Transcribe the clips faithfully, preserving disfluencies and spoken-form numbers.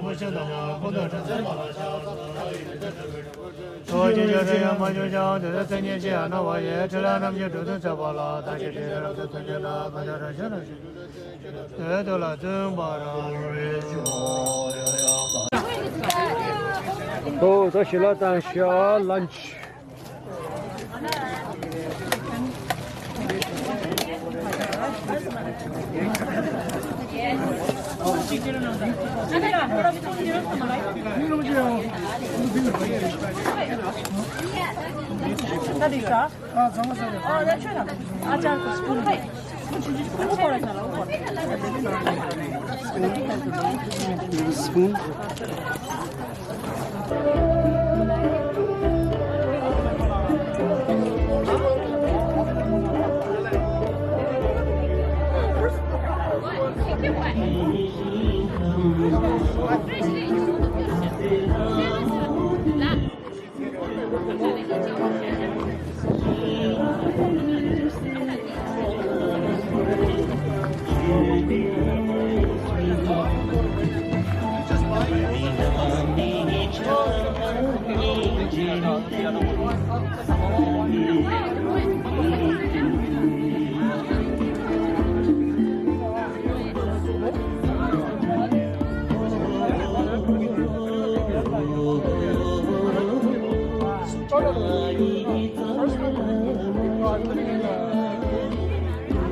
མ་ཤེས་དང་ཁོང་དུ་དྲན་ཚད་མ་ལ་ཤ་ཚ་ལ་ཡོད་དེ་འདྲ་དྲན་དྲན་ཆོས་ཅན་ཅོ་རེ་ཡང་མ་བྱུང་ཀྱང་དེ་ཚེ་མཚན་ཉིད་ཅི་ཡང་སྣང་བ་ཡི་འཕྲིན་ལས་རྣམ་བཞི་འགྲོ་དོན་མཛད་པ་ལ་བདག་གིས་དྲིན་ལན་རབ་ཏུ་མཐོང་གྱུར་ན་གང་འདོད་རང་བཞིན་རང་བཞིན་དེ་དོན་ལ་བརྩོན་པར་རོལ་ཞུ། ཨོ་ད་ཞི་ལ་དང་ཤ་ལན་ཆི།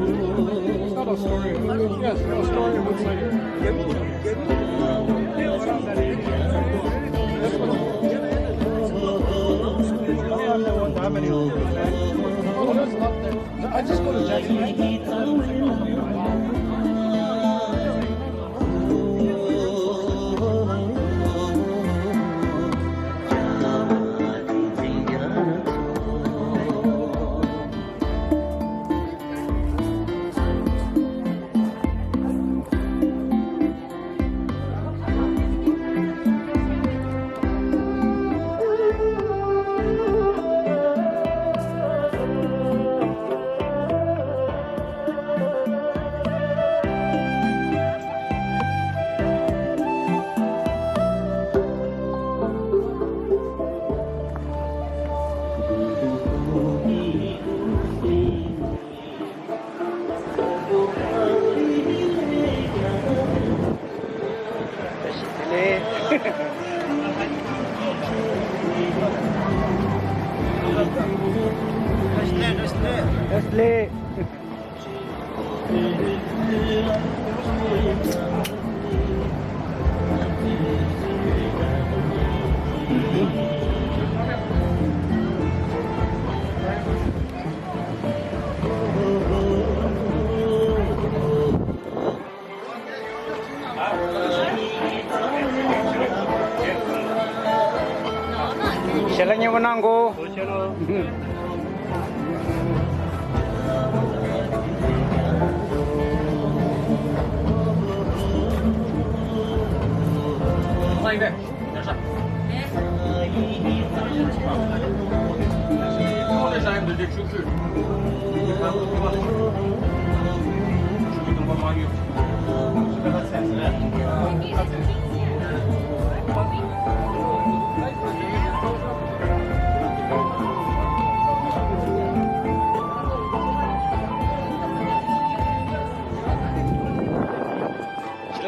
It's not a story. Yes, a story. It looks like it. I just go to Jackson. ཞལ་ལག་མཉེས་པོ་གནང་གོ། ཞལ་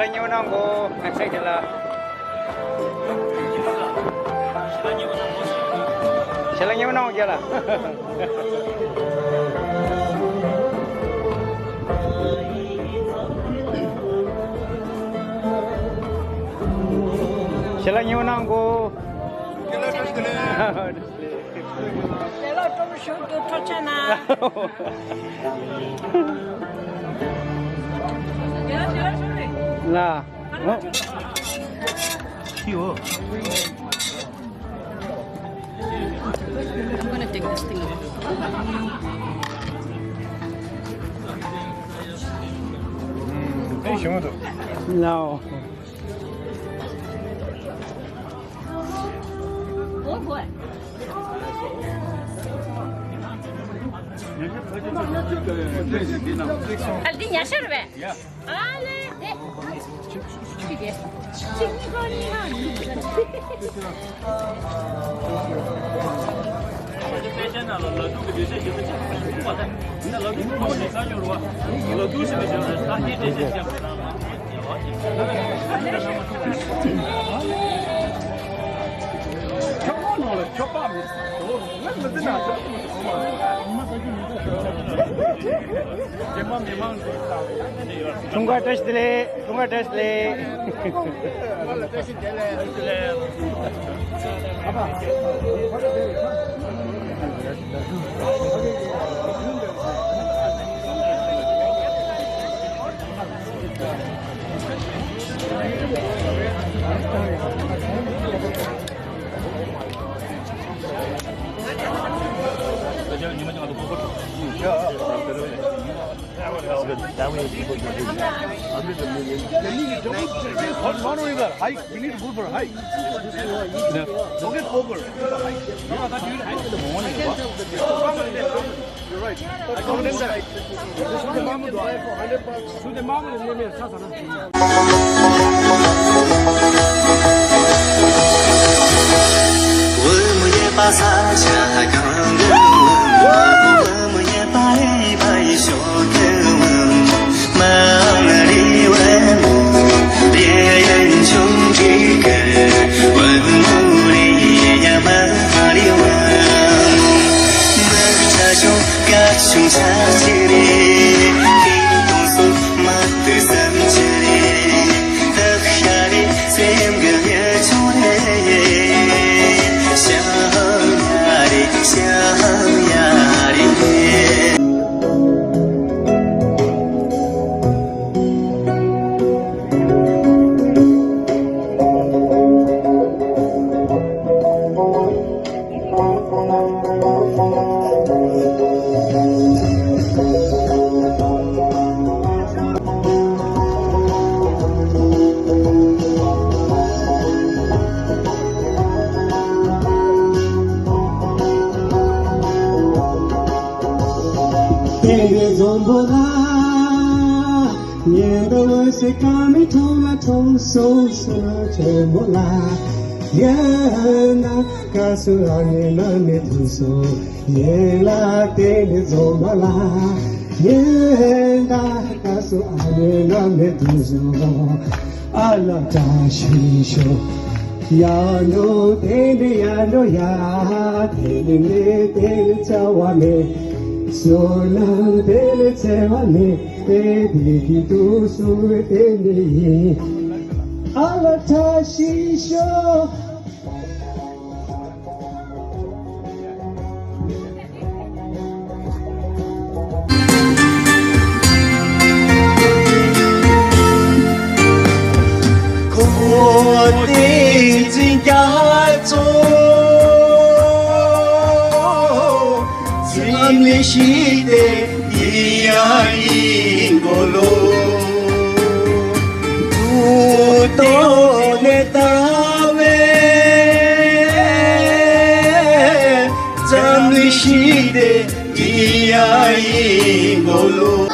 ལག་མཉེས་པོ་གནང་གོ། ཁ་ཆེ་ཞལ་ལག། ཞལ་ལག་མཉེས་པོ་གནང་གོ་རྒན་ལགས། ཞལ་ལག་མཉེས་པོ་གནང་གོ། ཞལ་ལག་སྤྲོ་པོ་ཞིག་ཏུ་ཐོབ་ཆ་ན། ང་། ཨོ། ཤི་འོ། I'm gonna dig this thing up. ཨེ་ཞི་མོ་འདུག No. Oh boy. ཨ་འདི་ཉ་ཤར་བས། ཨ་ལེ་དེ། ཅི་དེ། འཁྲུངས་སྐར་བཀྲ་ཤིས་བདེ་ལེགས། འཁྲུངས་སྐར་བཀྲ་ཤིས་བདེ་ལེགས། One river hike. We need to go for a hike. Don't get over. You're right. But don't let that. This is the Mamu Dwai. To the Mamu and Nene Sasana. དེ་རེ་འཛོམས་པོ་ལ། ཉན་དུ་ལོས་ཤེས་ཀ་མི་ཁྲོམ་ལ་ཁྲོམ་སོང་སོང་ཆེན་པོ་ལ། ཡ་ན་ཀ་སུ་ཨ་ནེ་ན་ནེ་དུ་སོ་ཡེ་ལ་དེ་ནེ་འཛོམས་པོ་ལ། ཡེ་ད་ཀ་སུ་ཨ་ནེ་ན་ནེ་དུ་སོ་ཨ་ལ་ཀྲ་ཤི་ཤོ། ཡ་ནོ་དེ་ནེ་ཡ་ནོ་ཡ། དེ་ནེ་ནེ་དེ་ནེ་ཚ་བ་མེ། སོ་ན་དེ་ནེ་ཚེ་བ་མེ། དེ་དེ་གི་དུ་སུ་དེ་ནེ་ཡིན། ཨ་ལ་ཀྲ་ཤི་ཤོ། ཁོ་བོ་བསྟན་འཛིན་རྒྱ་མཚོ། འཛམ་གླིང་ཞི་བདེ་ཡིན་ཡ་ཡིན་གོ་ལོ། དུ་ཏོ་ནེ་ད་བེ། འཛམ་གླིང་ཞི་བདེ་ཡིན་ཡ་ཡིན་གོ་ལོ།